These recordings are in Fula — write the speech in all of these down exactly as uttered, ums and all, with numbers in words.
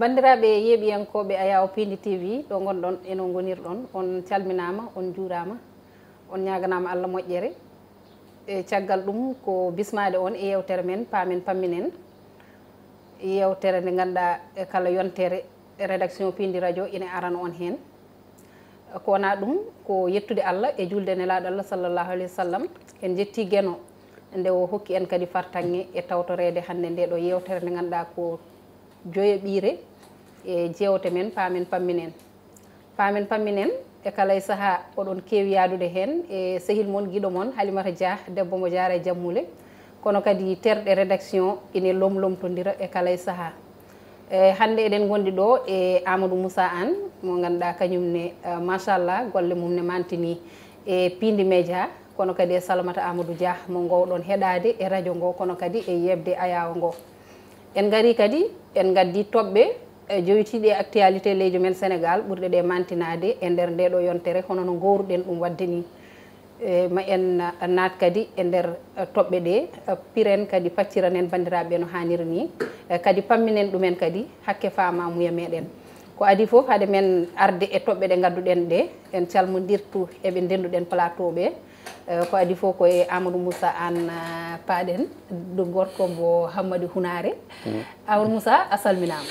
Banndiraaɓe yeeɓiyankooɓe Ayaawo Piindi T V, ɗo ngonɗon e no ngonirɗon, on calminaama, on njuuraama, on ñaaganaama Allah moƴƴere. E caggal ɗum, ko bismaade on e yeewtere men Paamen Pamminen, yeewtere nde ngannduɗaa e kala yontere rédaction Piindi Radio ina arana on heen. Ko wonaa ɗum, ko yettude Allah e juulde Nelaaɗo Allah sallallahu alayhi wa sallam. En njettii Geno nde o hokki en kadi fartaŋŋe e tawtoreede hannde nde ɗo yeewtere nde ngannduɗaa ko joyaɓiire e jeewte men Paamen Pamminen. Paamen Pamminen e kala e sahaa oɗon keewi yaadude heen e sehil mon, giɗo mon Halimata Dia, debbo mo Jaara e Jammule, kono kadi terɗe rédaction ine lomlomtondira e kala e sahaa. E hannde eɗen ngondi ɗo e Amadou Moussa Anne, mo ngannduɗaa kañum ne, eh, machallah, golle mum ne mantinii e Piindi Média, kono kadi e Salamata Amadou Dia, mo ngoowɗon heɗaade e radio ngo, kono kadi e yeeɓde Ayaawo ngo. En ngarii kadi, en ngaddii toɓɓe, eh, joytiiɗe e actualité leydi men Sénégal, ɓurɗe ɗe mantinaade e nder nde ɗo yontere, hono no ngooruɗen ɗum waɗde ni. E, ma en, eh, naat kadi e nder, eh, toɓɓe ɗe, eh, piren kadi, pacciren en banndiraaɓe no haaniri ni, eh, kadi pamminen ɗumen kadi hakke faamaamuya meɗen. Ko adii fof, hade men arde e toɓɓe ɗe ngadduɗen ɗe, en calmondirtu e ɓe ndenduɗen plateau ɓe. Eh, ko adii fof ko e Amadou Moussa Anne, eh, paaɗen, ɗo gorko mbo Hammadi Hunaare. Amadou Moussa, a salminaama.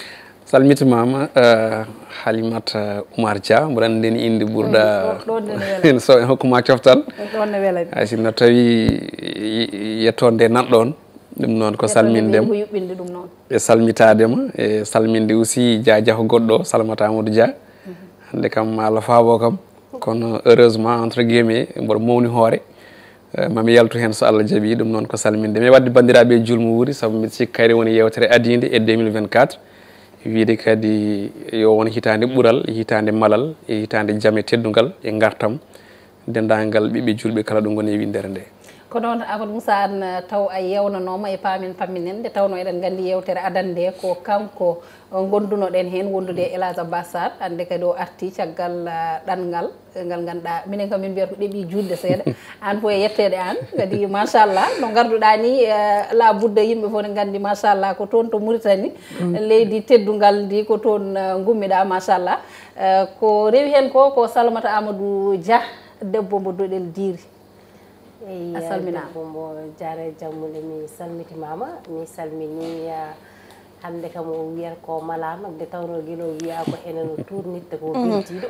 Salmitimaama, eh, Halimata Oumar Dia, mboɗo anndi ni innde ɓurɗa. Mm, ɗo, ɗo ne wela. So en hokkuma coftal. Ɗo ne wela. Hay sinno tawi y-, y-, yettoonde nanɗon, ɗum noon ko salminde ma. Ko yuɓɓinde ɗum noon. E salmitaade ma, e salminde aussi Dia Dia ko goɗɗo, Salamata Amadou Dia. Hannde kam ma Allah faabo kam. Kono heureusement, entre guillemets, mboɗo mawni hoore. Eh, mami yaltu heen so Allah jaɓi, ɗum noon ko salminde. Mi waɗde banndiraaɓe e julmo wuuri, sabu mbiɗa sikki kayre woni yeewtere adiinde e deux mille vingt-quatre. Wiide kadi yo won hitaande ɓural, hitaande malal, e hitaande jam e teddungal e ngartam denndaangal ɓiɓɓe julɓe kala ɗo ngoni e winndere nde. Ko noon, Amadou Moussa Anne, taw a yeewnanooma e Paamen Pamminen, nde tawnoo eɗen nganndi yeewtere adannde ko kanko ngondunoɗen heen wondude e El Hadj Abbas Sarr, hannde kadi o arti caggal, ah, ɗanngal, eh, ngal ngannduɗaa, minen kam min mbiyata ko ɗeɓi juutde seeɗa. Aan fof e yetteede aan, kadi machallah, no ngarduɗaa ni, eh, la budda yimɓe fof ne nganndi machallah ko toon to Mauritanie, leydi teddungal ndi, ko toon, eh, ngummiɗaa machallah. Eh, ko rewi heen ko, ko Salamata Amadou Dia, debbo mbo Doɗel Diiri. Eyi, a salminaama. Debbo mbo Jaara e Jammule, mi salmitimaama, mi salminii, ah, hannde kam o wiyata ko malaama, nde tawnoo gila o wiyaa ko ene no tuurnitta ko beltiiɗo.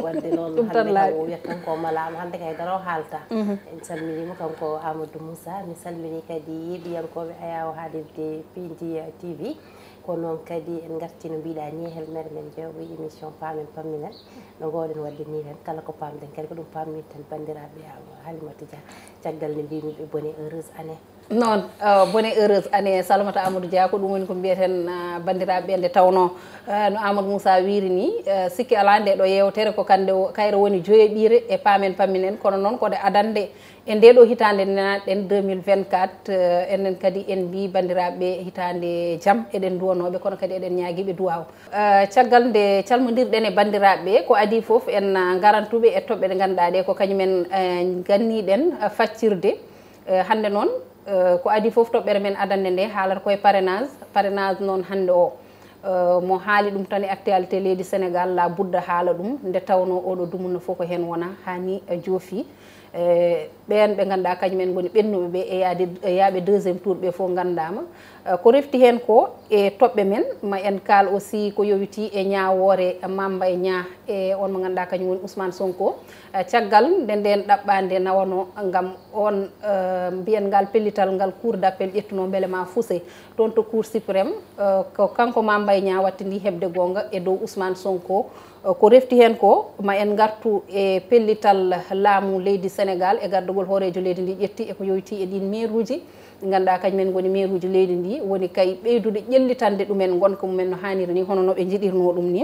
Waɗde noon, hannde kam o wiyata tan ko malaama, hannde kay daro haalta. En salminiima kanko Amadou Moussa, mi salminii kadi yeeɓiyankooɓe Ayaawo haalirde Piindi T V. Ko noon kadi en ngartii no mbiɗaa ni e helmere men jeewo e émission Paamen Pamminen. No ngoowɗen waɗde ni tan, kala ko paamɗen kadi ko ɗum paamminten banndiraaɓe. Halimata Dia, caggal nde mbiymi ɓe bonne heureuse année. Noon, eh, bonne heureuse année, Salamata Amadou Dia, ko ɗum woni ko mbiyeten, ah, banndiraaɓe ɓe nde tawnoo, eh, no Amadou Moussa wiiri ni, eh, sikki alaa nde ɗo yeewtere ko kande o, kayre woni joyaɓiire e Paamen Pamminen, kono noon ko nde adannde. E ndee ɗoo hitaande nde nanɗen deux mille vingt-quatre, eh, enen kadi en mbii banndiraaɓe hitaande jam, eɗen nduwanooɓe, kono kadi eɗen ñaagiiɓe duwaaw. Eh, caggal nde calmondirɗen e banndiraaɓe, ko adii fof en, ah, ngarantuɓe e toɓɓe ɗe ngannduɗaa ɗe ko kañumen, eh, nganniɗen, eh, faccirde. Eh, hannde noon, eh, ko adii fof toɓɓere men adannde nde haalata koye parrainage. Parrainage noon hannde o, eh, mo haali ɗum tan e actualité leydi Sénégal, la budda haala ɗum, nde tawnoo oɗo dumunna fof ko heen wona, haa ni, eh, joofi. E ɓeen ɓe ngannduɗaa kañum en ngoni ɓennuɓe ɓe e yaade, e yaaɓe deuxième tour ɓe fof nganndaama. Eh, ko refti heen ko e toɓɓe men, ma en kaal aussi ko yowitii e ñaawoore Mamba e Ñaa e on mo ngannduɗaa kañum woni Ousmane Sonko. Eh, caggal nde ndeen ɗaɓɓaande nawanoo ngam on, eh, mbiyen ngal pellital ngal Cour d'appel ƴettunoo mbele ma fuse toon to Cour suprême, eh, ko kanko Mamba e Ñaa wattindi heɓde goonga e dow Ousmane Sonko. Eh, ko refti heen ko, ma en ngartu e pellital laamu leydi Sénégal e gardagol hooreejo leydi ndi ƴetti e ko yowitii e ɗiin meeruuji, ɗi ngannduɗaa kañum en ngoni meeruuji leydi ndi, woni kay ɓeydude ƴellitande ɗumen ngonka mumen no haaniri ni, hono no ɓe njiɗirnoo ɗum ni.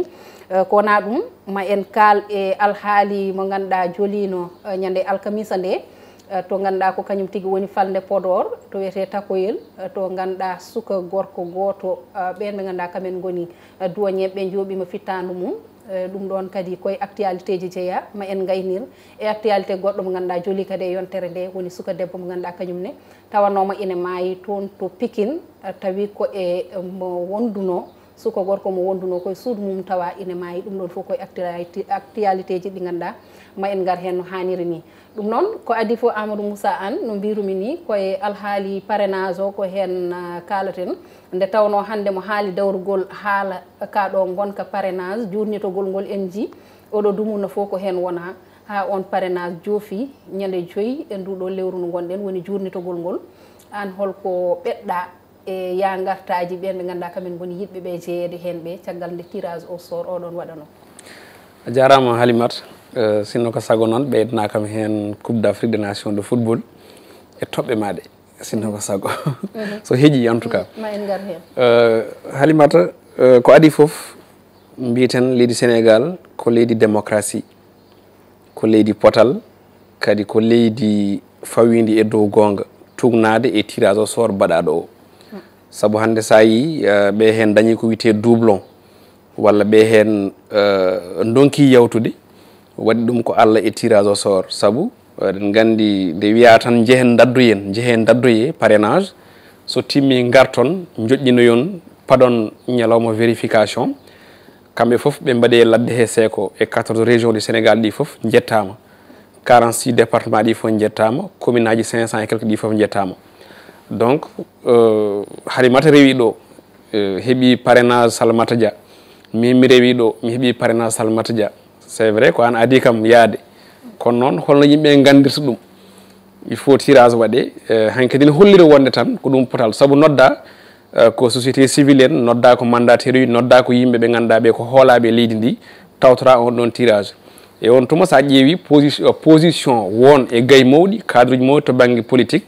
Eh, ko wonaa ɗum, ma en kaal e alhaali mo ngannduɗaa joliino, eh, ñande alkamisa nde, eh, to ngannduɗaa ko kañum tigi woni falnde Podor, to wiyetee Takoyel, eh, to ngannduɗaa suka gorko gooto, eh, ɓeen ɓe ngannduɗaa kamen ngoni, eh, duwañeeɓe ɓe njooɓiima fittaandu mum. Eh, ɗum ɗoon kadi koye actualité ji jeyaa, ma en ngaynir e actualité goɗɗo mo ngannduɗaa joli kadi e yontere nde, woni suka debbo mo ngannduɗaa kañum ne tawanooma ine maayi toon to Pikine, eh, tawi ko e, eh, mo wondunoo, suka gorko mo wonduno koye suudu mum tawa ine maayi. Ɗum ɗon fof koye actualité ji ɗi ngannduɗaa ma en ngar heen no haaniri ni. Ɗum noon ko adii fof Amadou Moussa Anne, no mbirumi ni, koye alhaali parrainage o ko heen ah, kaalaten. Nde tawnoo hannde mo haali dawrugol haala ka ɗo ngonka parrainage, juurnitogol ngol en njii oɗo dumunna fof ko heen wona haa on parrainage joofi ñande joyi e nduɗo lewru ndu ngonɗen woni juurnitogol ngol. Aan holko ɓeɗɗa e yaa ngartaaji ɓeen ɓe ngannduɗaa kamen ngoni yiɗɓe ɓe jeyeede heen ɓe caggal nde tirage au sort oɗon waɗano? A jaaraama Halimat. Eh, sinno ko sago noon ɓeydana kam heen Coupe d'Afrique des Nations de football e toɓɓe maaɗe, sinno ko sago. So heƴi en tout cas. Ma en ngar heen. Eh, Halimata, eh, ko adii fof mbiyeten leydi Sénégal ko leydi démocratie, ko leydi potal, kadi ko leydi fawiindi e dow goonga, tuugnaade e tirage au sort baɗaaɗo o. Sabu hannde so a yii eh, ɓe heen dañi ko wiyetee doublon, walla ɓe heen eh, ndonki yawtude, waɗi ɗum ko Allah e tirage au sort. Sabu eh, eɗen nganndi nde wiyaa tan njehen ndaddoyen, njehen ndaddoye parrainage, so timmi ngarton njoƴƴinoyon, paɗon ñalawma vérification. Kamɓe fof ɓe mbaɗi e ladde he seeko e quatorze régions du Sénégal ɗi fof njettaama, quarante-six départements ɗi fof njettaama, commune aji cinq cents et quelques ɗi fof njettaama. Donc eh, Halimata rewi ɗo, eh, heɓi parrainage Salimata Dia, min mi rewi ɗo mi heɓi parrainage Salimata Dia. C'est vrai ko aan adii kam yaade, kono noon holno yimɓe nganndirta ɗum? Il faut tirage waɗe. Eh, hankadi ne hollira wonde tan ko ɗum potal, sabu nodda eh, ko société civile en, nodda ko mandataire uji, nodda ko yimɓe ɓe ngannduɗaa ɓe ko hoolaaɓe e leydi ndi, tawtora on ɗon tirage. E on tuma so a ƴeewi position, position won e gay mawɗi, cadre uji mawɗi to bannge politique,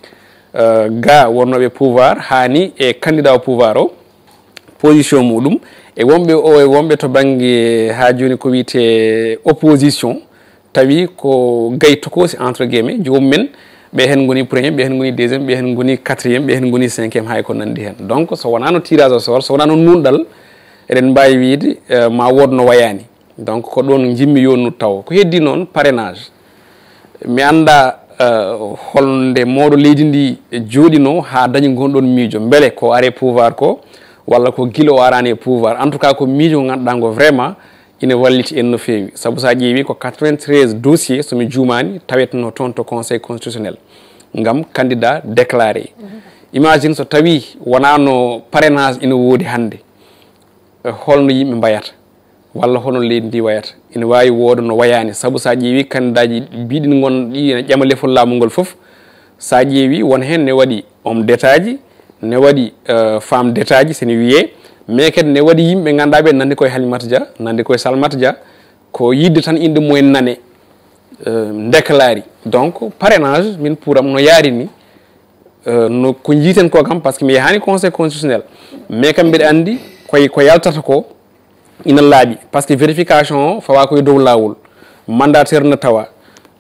eh, ga wonnooɓe pouvoir haa ni e candidat au pouvoir o, position muɗum, e wonɓe o e wonɓe to bannge haa jooni ko wiyetee opposition, tawi ko gay tokoosi entre guillemets, joomum en, ɓe heen ngoni premier, ɓe heen ngoni deuxième, ɓe heen ngoni quatrième, ɓe heen ngoni cinquième, haa e ko nanndi heen. Donc so wonaano tirage au sort, so wonaano nuunɗal, eɗen mbaawi wiyde eh, ma wood no wayaani. Donc ko ɗoon njimmi yonnude tawo. Ko heddii noon parrainage, mi anndaa eh, holnde mawɗo leydi ndi jooɗinoo haa dañi ngon ɗoon miijo. Mbele ko ari e pouvoir ko, walla ko gila o araani e pouvoir? En tout cas ko miijo ngo ngannduɗaa ngo vraiment ina walliti en no feewi. Sabu so a ƴeewi ko quatre-vingt-treize dossier, so mi juumaani, tawetno toon to Conseil constitutionnel ngam candidat déclaré. Imagine so tawi wonaano parrainage ina woodi hannde, eh, holno yimɓe mbayata, walla hono leydi ndi wayata? Ina waawi wooda no wayaani, sabu so a ƴeewi candidat ji mbiɗin ngon ɗi ene ƴama lefol laamu ngol fof, so a ƴeewi won heen ne waɗi homme d'état ji, ne waɗi eh, femme d'état ji, so ne wiyee, mais kadi ne waɗi yimɓe ngannduɗaa ɓe nanndi koye Halimata Dia, nanndi koye Salimata Dia, ko yiɗde tan inɗe mumen nane, eh, déclaré. Donc parrainage min pour am no yaari ni, eh, no ko njiiten ko kam, par ce que mi yahaani Conseil constitutionnel, mais kam mbiɗa anndi koye ko yaltata ko ina laaɓi, par ce que vérification o fawa koye dow laawol, mandataire no tawa,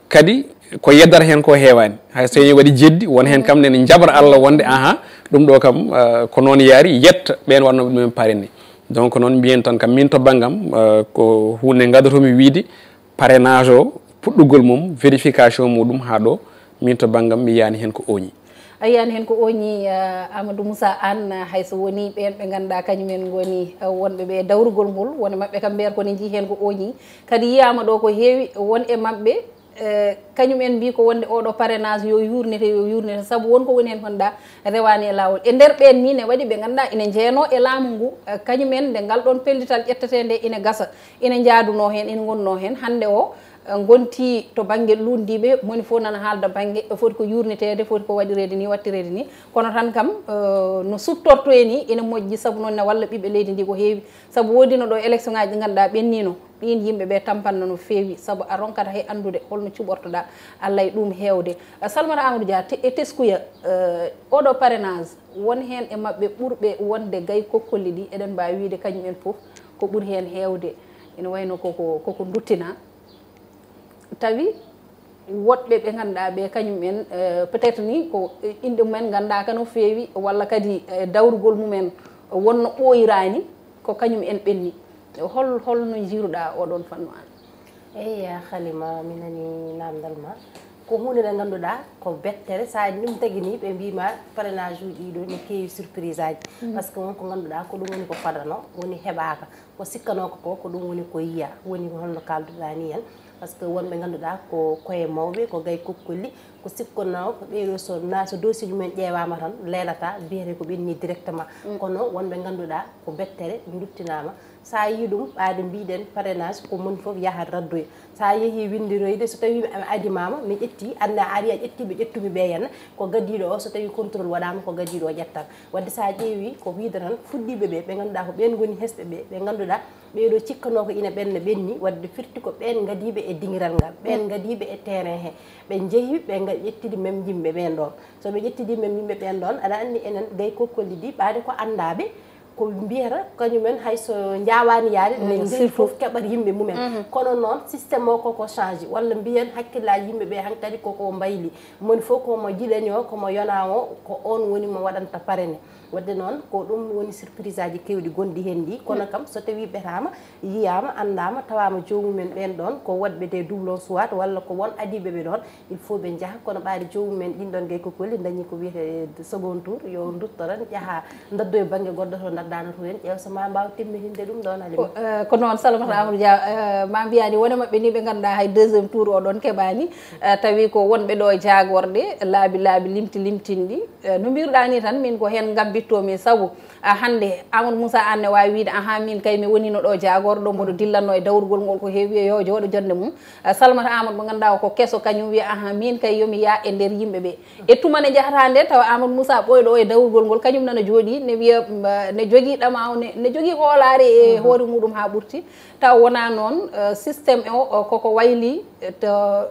kadi ko yeddata heen ko heewaani. Hay so tawi waɗi jeddi, won heen kam nene njabra Allah wonde aha, ɗum ɗo kam eh, ko noon yaari, yetta ɓeen waɗnooɓe ɗumen parrainé. Donc noon mbiyen tan kam min to banngam eh, ko huunde ngadotoomi wiyde, parrainage o, puɗɗugol mum, vérification muɗum haa ɗo, min to banngam mi yiyaani heen ko ooñi. A yiyaani heen ko ooñi eh, Amadou Moussa Anne, hay so wonii ɓeen ɓe ngannduɗaa kañumen ngoni eh, wonɓe ɓe dawrugol ngol, won e maɓɓe kam mbeer ko ne njii heen ko ooñi. Kadi yiyaama ɗo ko heewi won e maɓɓe eh, kañum en mbii ko wonde oɗo parrainage yo yuurnete, yo yuurnete, sabu won ko woni heen honɗa rewaani e laawol. E nder ɓeen ni ne waɗi ɓe ngannduɗaa ina njeenoo e laamu ngu, eh, kañum en nde ngal ɗoon pellital ƴettetee nde ina gasa, ina njaadunoo heen, ina ngonnoo heen. Hannde o eh, ngontii to bannge luutndiiɓe, moni fof nana haalda bannge, foti ko yuurneteede, foti ko waɗireede ni, wattireede ni. Kono tan kam eh, no suttortoye ni ina moƴƴi, sabu noon ne walla ɓiɓɓe leydi ndi ko heewi. Sabu woodino ɗo élection ngaji ɗi ngannduɗaa ɓenniino, ɗiin yimɓe ɓe tampanno no feewi, sabu a ronkata hay anndude holno cuɓortoɗaa Allah e ɗuum heewde. Salmata Amadou Dia, te- e teskuya eh, oɗo parrainage, won heen e maɓɓe ɓurɓe wonde gay kokkolli ɗi, eɗen mbaawi wiyde kañum en fof ko ɓuri heen heewde, ina wayno koko koko nduttinaa. Tawi woɗɓe ɓe ngannduɗaa ɓe kañum en eh, peut-être ni ko inɗe mumen nganndaaka no feewi, walla kadi eh, dawrugol mumen wonno ɓooyiraani, ko kañum en ɓenni. Hol holno njiiruɗaa oɗon fannu aan? Eyi, ya Halima, mi nani namdal ma. Ko huunde nde ngannduɗaa ko bettere, so a ɗum tagi ni ɓe mbiima parrainage uji ɗiɗo ne keewi surprise aji. Par ce que won ko ngannduɗaa ko ɗum woni ko fadano, woni heɓaaka. Ko sikkanoo ko ko, ko ɗum woni ko yiya, woni ko holno kaalduɗaa ni en. Par ce que wonɓe ngannduɗaa ko koye mawɓe, ko gay kokkolli, ko sikkanoo ko ɓeeɗo so na so dossier mumen ƴeewaama tan leelata, biyete ko ɓenni directement. Kono wonɓe ngannduɗaa ko bettere duttinaama. So a yii ɗum, ɓaade mbiɗen parrainage ko moni fof yahat raddoya. So a yehii winndiroyde, so tawii mi adimaama, mi ƴetti, annda a ari a ƴetti, ɓe ƴettumi ɓe henna, ko gadiiɗo o, so tawii contrôle waɗaama, ko gadiiɗo o ƴettat. Wadde so a ƴeewi ko wiide tan, fuɗɗiiɓe ɓe, ɓe ngannduɗaa ko ɓeen ngoni hesɓe ɓe, ɓe ngannduɗaa ɓeeɗo cikkanoo ko ina ɓenna ɓenni, wadde firti ko ɓeen ngadiiɓe e dingiral ngal, ɓeen ngadiiɓe e terrain he. Ɓe njehi, ɓe nga-, ƴettidi mem yimɓe ɓeen ɗoon. So ɓe ƴettidi mem yimɓe ɓeen ɗoon, aɗa anndi enen gay kokkolli ɗi, ɓaade ko anndaaɓe, ko mbiyata kañumen hay so njaawaani yaade, ene njehi fof keɓat yimɓe mumen. Kono noon, système o koko change, walla mbiyen hakkillaaji yimɓe ɓe hankadi koko mbayli. Moni fof ko mo jiɗani o, ko mo yona o, ko oon woni mo waɗanta parrainé. Wadde noon, ko ɗum woni surprise aji keewɗi gonɗi heen ɗi. Kono kam, so tawii ɓetaama, yiyaama, anndaama, tawaama joomumen ɓeen ɗoon, ko waɗɓe des doublons soit, walla ko won adiiɓe ɓe ɗoon, il faut ɓe njaha. Kono ɓaade joomumen ɗin ɗoon gay kokkolli dañi ko wiyetee second tour, yo ndutto tan, njaha ndaddoya bannge goɗɗo to ndaddaano to en, ƴeew so ma mbaaw timmitinde ɗum ɗoon, Halima. Ko, eh, ko noon, Salamata Amadou Dia, eh, ma mbiyaani wona maɓɓe ni ɓe ngannduɗaa hay deuxième tour o ɗoon keɓaani, eh, tawi ko wonɓe ɗo jaagorɗe, laabi, laabi limti, limtinɗi. Eh, no mbiruɗaa ni tan, min ko heen ngabbitto-mi, sabu, ah, hannde Amadou Moussa Anne waawi wiide, "Ahaa, min kay mi woniino ɗo jaagorɗo, mboɗo dillanno e dawrugol ngol ko heewi, yo jooɗo jonnde mum." Ah, Salamata Amadou mo ngannduɗaa o ko keso, kañum wiya, "Ahaa, min kay yo mi yaa e nder yimɓe ɓe." E tuma nde njahata nde, tawa Amadou Moussa ɓooyɗo o e dawrugol ngol, kañum nana jooɗi, ne wiya, mm, ne jogii ɗama o, ne, ne jogii hoolaare e hoore muɗum haa ɓurti. Tawa wonaa noon, eh, système o, o koko wayli, eh, to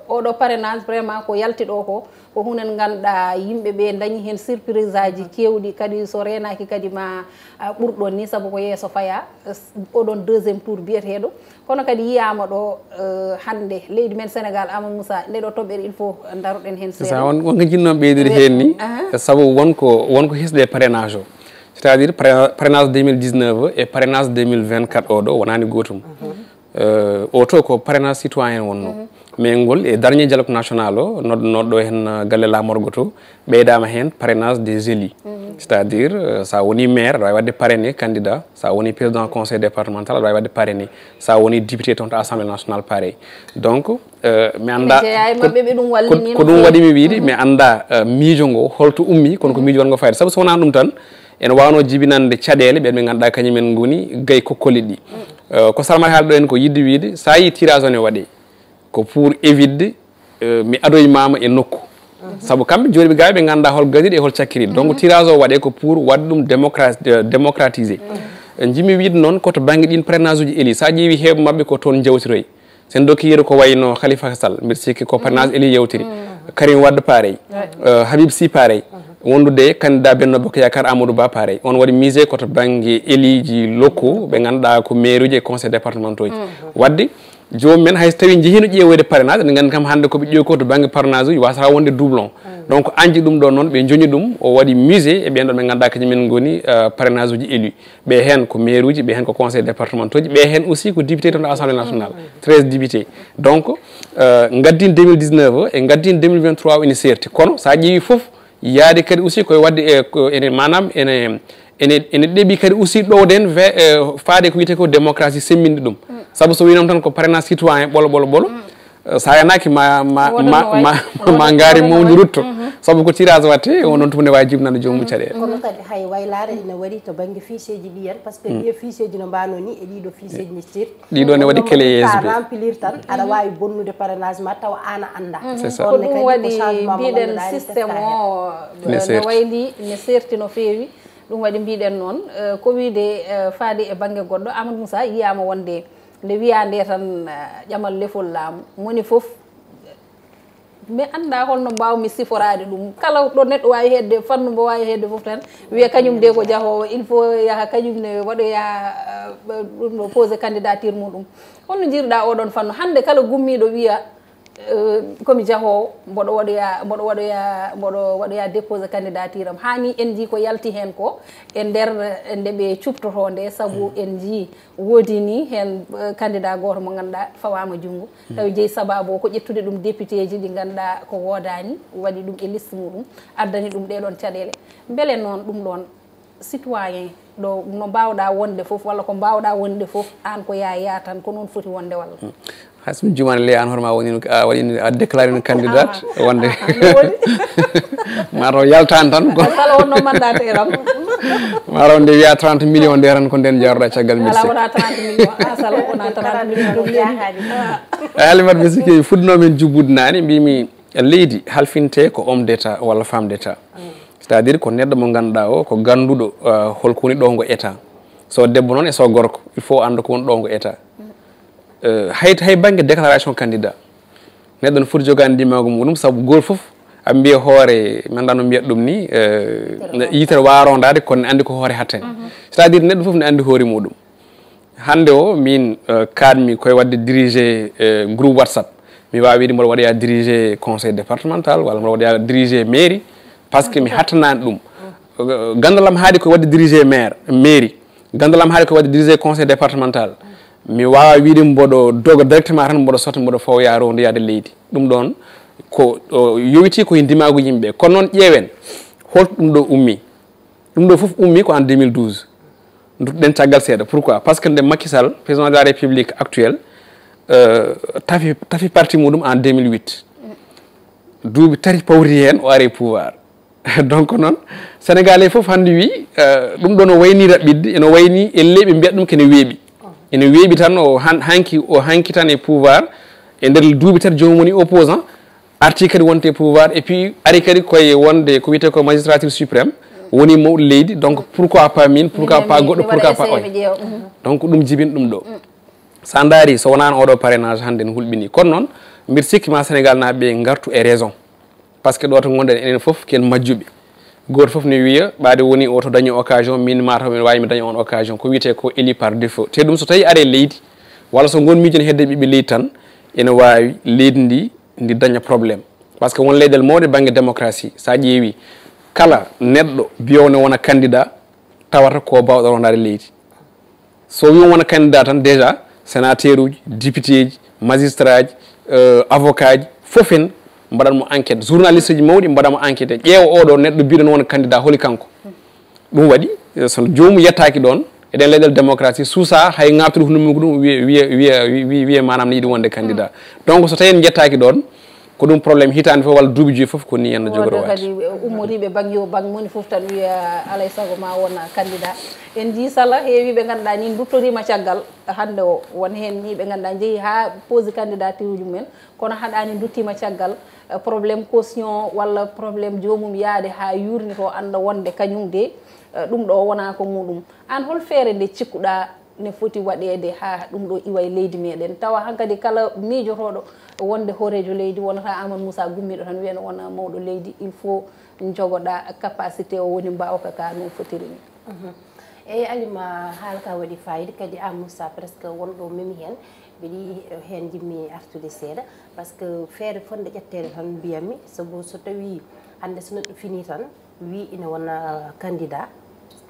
oɗo parrainage vraiment ko yalti ɗo ko, ko huunde nde ngannduɗaa yimɓe ɓe dañi heen surprise aji keewɗi, kadi so reenaaki kadi ma, ah, ɓurɗon ni, sabu ko yeeso faya, eh, s-, oɗon deuxième tour biyeteeɗo. Kono kadi yiyaama ɗo, eh, hannde leydi men Sénégal, Amadou Moussa, nde ɗo toɓɓere il faut daroɗen heen seeɗa. Ça, won, won ko njiɗnoo ɓeydude heen ni, sabu won ko, won ko hisde e parrainage o. C'est-à-dire parra-, parrainage deux mille dix-neuf e parrainage deux mille vingt-quatre o ɗo wonaani gootum. Euh, o to ko parrainage citoyen wonnoo. Mais ngol e dernier dialogue national o, nod-, nodɗo heen, euh, galle laamorgo to, ɓeydaama heen parrainage des élus. C'est-à-dire, euh, so a woni maire, aɗa waawi waɗde parrainé candidat, so a woni président conseil départemental, aɗa waawi waɗde parrainé, so a woni député toon to assemblée nationale, pareil. Donc, euh, mi annda ko, ko, ko ɗum waɗi mi wiide, mi annda, euh, miijo ngo holto ummi, kono ko miijo waɗngo fayda. Sabu so wonaa ɗum tan, ene waawno jibinande caɗeele ɓeen ɓe ngannduɗaa kañum en ngoni gay kokkolli ɗi. Euh, ko Salamata haali ɗo en ko yiɗde wiide, so a yii tirage o ne waɗee, ko pour évitde, euh, mi adoymaama e nokku. Sabu kamɓe jooɗiiɓe gaa ɓe nganndaa hol gadiiɗo e hol cakkiriiɗo. Donc tirage o waɗee ko pour waɗde ɗum démocra-, euh, démocratiser. Njiɗmi wiide noon ko to bannge ɗiin parrainage uji élus. So a ƴeewi heewɓe maɓɓe ko toon njawtiroyi. Sen dokki yeru ko wayno Khalifa Sall, mbiɗa sikki ko parrainage élus yewtiri. Karim Wade pareil. Euh, Habib Sy pareil. Wondude candidat Benno Bokk Yaakaar Amadou Ba pareil. On waɗi misé ko to bannge élus ji locaux ɓe ngannduɗaa ko maire uji e conseil départementaux ji. Wadde joomum en hay so tawii njehiino ƴeewoyde parrainage, eɗen nganndi kam hannde ko ɓe ƴeewi ko to bannge parrainage uji, waasata wonde doublon. Donc, anji ɗum ɗo noon, ɓe njoñi ɗum, o waɗi musée e ɓeen ɗo ɓe ngannduɗaa kañum en ngoni, euh, parrainage uji élus. Ɓe heen ko maire uji, ɓe heen ko conseil départementaux ji, ɓe heen aussi ko député toon to assemblée nationale, treize députés. Donc, euh, ngaddiin deux mille dix-neuf o e ngaddiin deux mille vingt-trois o ene seerti. Kono so a ƴeewi fof, yaade kadi aussi koye waɗde e ko ene, maanaam ene, ene, ene ɗeɓi kadi aussi ɗowden ve-, eh, faade ko wiyetee ko démocratie semmbinde ɗum. Sabu so wiinam tan ko parrainage citoyen ɓolo, ɓolo, ɓolo, eh, so a yanaaki ma, ma, ma, ma, ma ngaari mawndi rutto. Sabu ko tirage waɗte, on ɗon tuma ne waawi jibnande joomum caɗeele. Kono kadi hay waylaare ina waɗi to bannge ficheeji ɗi en, par ce que ɗi ficheeji no mbaano ni e ɗiɗo ficheeji ne seerti. Ɗiɗo ne waɗi clé U S B. Remplir tan, aɗa waawi bonnude parrainage ma tawa aan a anndaa. C'est ça. Ko ɗum waɗi mbiɗen système o, ne wayli, ne seerti no feewi. Ɗum waɗi mbiɗen noon, eh, ko wiyde, eh, faade e bannge goɗɗo, Amadou Moussa yiyaama wonde nde wiyaa nde tan, eh, ƴamal lefol laamu. Moni fof, mi anndaa holno mbaawmi siforaade ɗum. Kala ɗo neɗɗo waawi heedde, fannu mbo waawi heedde fof tan, wiya kañum de ko jahoowo, il faut yaha kañum ne waɗoya, eh, ɗum ɗo posé candidature muɗum. Holno njiiruɗaa oɗon fannu? Hannde kala gummiiɗo wiya, Eh, komi jahoowo, mboɗo waɗoya mboɗo waɗoya mboɗo waɗoya déposé candidature am. Haa ni en njii ko yalti heen ko e nder nde ɓe cuɓtotoo nde, sabu en njii woodi ni heen, eh, candidat gooto mo ngannduɗaa fawaama junngo. Tawi jeyi sababu o ko ƴettude ɗum député ji ɗi ngannduɗaa ko woodaani, waɗi ɗum e liste muɗum, addani ɗum ɗee ɗoon caɗeele. Mbele noon ɗum ɗoon citoyen ɗo no mbaawɗaa wonde fof, walla ko mbaawɗaa wonde fof, aan ko yaa yaa tan, ko noon foti wonde walla? Hay so mi jumaani le, aan hoore ma woni no, a waɗi no, a déclaré no candidat wonde. Mataw yaltaani tan ko kala wonno mandataire am. Mataw nde wiya trente millions nde tan ko nden jaaroɗa caggal mille. Ala wona trente millions, asala wona trente millions ɗum leydi. Ay, Halimata, mi sikki fuɗnoomi heen jubbude naane, mbimi leydi halfinte ko homme d'état walla femme d'état. C'est-à-dire ko neɗɗo mo ngannduɗaa o ko gannduɗo, euh, holko woni ɗo ngo état. So debbo noon e so gorko, il faut annda ko woni ɗo ngo état. Euh, hay, hay bannge déclaration candidat, neɗɗo no foti jogaade ndimaagu muɗum, sabu gooto fof a mbiya hoore, mi anndaa no mbiyat ɗum ni, euh, yitere waarondaade, kono ne anndi ko hoore hatten. C'est-à-dire neɗɗo fof ne anndi hoore muɗum. Hannde o, min, euh, kaadmi koye waɗde diriger, euh, groupe WhatsApp. Mi waawi wiide mboɗo waɗoya diriger conseil départemental, walla mboɗo waɗoya diriger mairie, parce que mi hattanaani ɗum. Euh, ganndal am haaɗi koye waɗde diriger maire, mairie. Ganndal am haaɗi koye waɗde diriger conseil départemental. Mi waawa wiide mboɗo doga directement tan, mboɗo sotta, mboɗo fawya rowndoyaade leydi. Ɗum ɗoon ko, o, yowiti ko e ndimaagu yimɓe. Kono noon ƴeewen, holto ɗum ɗo ummi? Ɗum ɗo fof ummi ko en deux mille douze. Ndutɗen caggal seeɗa. Pourquoi? Parce que nde Macky Sall, président de la République actuelle, euh, tafi, tafi parti muɗum en deux mille huit. Duuɓi tati pawti heen, o ari e pouvoir. Donc noon, Sénégalais fof hannde wi, euh, ɗum ɗo no wayni raɓɓiɗde, ene wayni, elle ɓe mbiyat ɗum kene weeɓi. Ene weeɓi tan, o han-, hanki, o hanki tan e pouvoir, e nder duuɓi tati joomum woni opposant, arti kadi wonte pouvoir, et puis ari kadi koye wonde ko wiyetee ko magistrature suprême, woni mawɗo leydi, donc pourquoi pas min, pourquoi pas goɗɗo, pourquoi pas oon? Donc ɗum jibin ɗum ɗo. So a ndaari, so wonaano oɗo parrainage hannde no hulɓini. Kono noon, mbiɗa sikki ma Sénégal naaɓe ɓe ngartu e raison. Parce que ɗo to ngonɗen enen fof ken majjuɓe. Gooto fof ne wiya, ɓaade woni o to dañi occasion, min mataw mi waawi mi daña on occasion. Ko wiyetee ko élu par défaut. Te ɗum so tawi are leydi, walla so ngon miijo ne hedde ɓiɓɓe leydi tan, ene waawi leydi ndi, ndi daña problème. Parce que won leyɗeele mawɗe bannge démocratie. So a ƴeewi, kala neɗɗo biyowo ne wona candidat, tawata ko bawɗo rondaade leydi. So wi on wona candidat tan, déjà, sénateur uji, député ji, magistrat ji, euh, avocat ji, fof en mbaɗat mo enquête. Journaliste ji mawɗi mbaɗat mo enquête. Ƴeewa oɗo neɗɗo biɗo ne wona candidat, holi kanko? Ɗum waɗi, eh, so joomum yettaaki ɗoon, eɗen leyɗeele démocratie, suusa hay ŋaabtude hunde mum ko ɗum wiye, wiye, wiye, wiye, wiye maanaam ne yiɗi wonde candidat. Donc so tawi en njettaaki ɗoon, ko ɗum problème hitaande fof walla duuɓi joyi fof ko ni en no jogori waade. Kadi ummoriiɓe bang yo bang, moni fof tan wiya alay sago ma wona candidat. En njii sala heewi ɓe ngannduɗaa ni nduttoriima caggal hannde o. Won heen ni ɓe ngannduɗaa njehi haa pose candidature uji mumen, kono haɗaani nduttiima caggal, eh, problème caution walla problème joomum yaade haa yuurnitoo annda wonde kañum de, eh, ɗum ɗo wonaa ko muɗum. Aan hol feere nde cikkuɗaa ne foti waɗeede haa ɗum ɗo iwa e leydi meɗen? Tawa hankadi kala miijotooɗo wonde hooreejo leydi wonata Amadou Moussa gummiiɗo tan wiya no wona mawɗo leydi, il faut jogoɗa capacité o woni mbaawka ka no fotiri ni. Mhm. Eyi, Alima, haala ka waɗi fayida, kadi Amadou Moussa presque won ɗo memi heen, mbiɗi heen jimmi artude seeɗa, parce que feere fonde ƴetteede tan mbiyammi, sabu so tawi hannde so neɗɗo fini tan, wi ina wona candidat.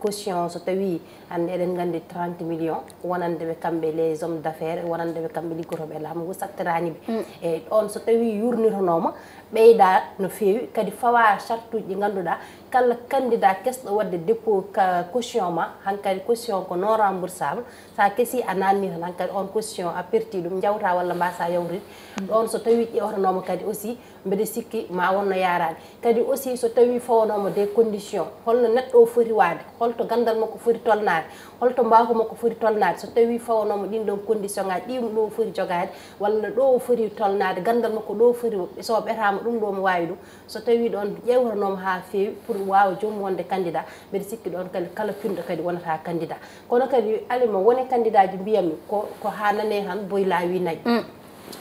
Caution, so tawi hannde eɗen nganndi trente millions, wonande ɓe kamɓe les hommes d'affaires, wonande ɓe kamɓe liggotooɓe e laamu ngu, sattirani ɓe. Mm. E ɗoon, so tawi yurnitonooma, ɓeyda no feewi, kadi fawa chartuuji ɗi ngannduɗaa, kala candidat kesɗo waɗde dépôt ka caution ma, hankadi caution ko non remboursable, sa kesi a nanni tan, hankadi on caution a perti ɗum, njawta walla mbasa yawrude. Mm. Ɗoon, so tawi ƴeewtanooma kadi aussi, mbeɗa sikki ma wonno yaaraani. Kadi aussi so tawi fawanooma des conditions, holno neɗɗo o foti waade, holto ganndal makko foti tolnaade, holto mbaawka makko foti tolnaade, so tawi fawanooma ɗin ɗon condition ngaji, ɗi ɗum ɗo o foti jogaade, walla ɗo o foti tolnaade, ganndal makko ɗo o foti, so o ɓetaama ɗum ɗo mo waawi ɗum, so tawi ɗon ƴeewtanooma haa feewi pour waawa joomum wonde candidat, mbeɗa sikki ɗon kadi kala pinɗo kadi wonata candidat. Kono kadi Alima, woni candidat ji mbiyammi ko, ko haa nane tan boy laawi nayi. Mm.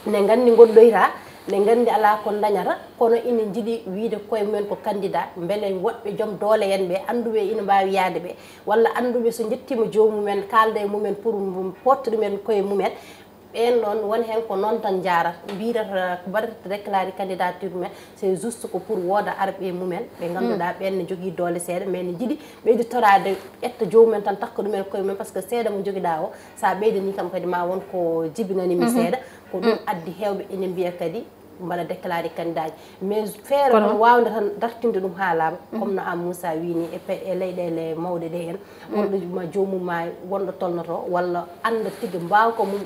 Ne nganndi ngonɗoyta, ne nganndi alaa ko dañata, kono ina njiɗi wiyde koye mumen ko candidat, mbele woɓɓe joom doole en ɓe, annduɓe ina mbaawi yahde ɓe, walla annduɓe so njettiima joomum en, kaalda e mum en pour potta ɗum en koye mum en, Ɓeen ɗoon, won heen ko noon tan njaarata, mbiyrata, mbaɗata déclaré candidature mumen, c'est juste ko pour wooda arɓe mumen, ɓe ngannduɗaa ɓeen ne jogii doole seeɗa, mais ne njiɗi ɓeyditoraade, ƴetta joomum en tan, takka ɗum en koye mumen, parce que seeɗa mo njogiɗaa o, so a ɓeydanii kam kadi ma won ko jibinanii mi seeɗa. Ko ɗum addi heewɓe ene mbiya kadi mbaɗa déclaré candidat ji. Mais feere noon waawde tan dartinde ɗum haalaama, comme no Amadou Moussa wii ni, e pe-, e leyɗeele mawɗe ɗe en, wonɗo ma joomum ma wonɗo tolnoto, walla annda tigi mbaawka mum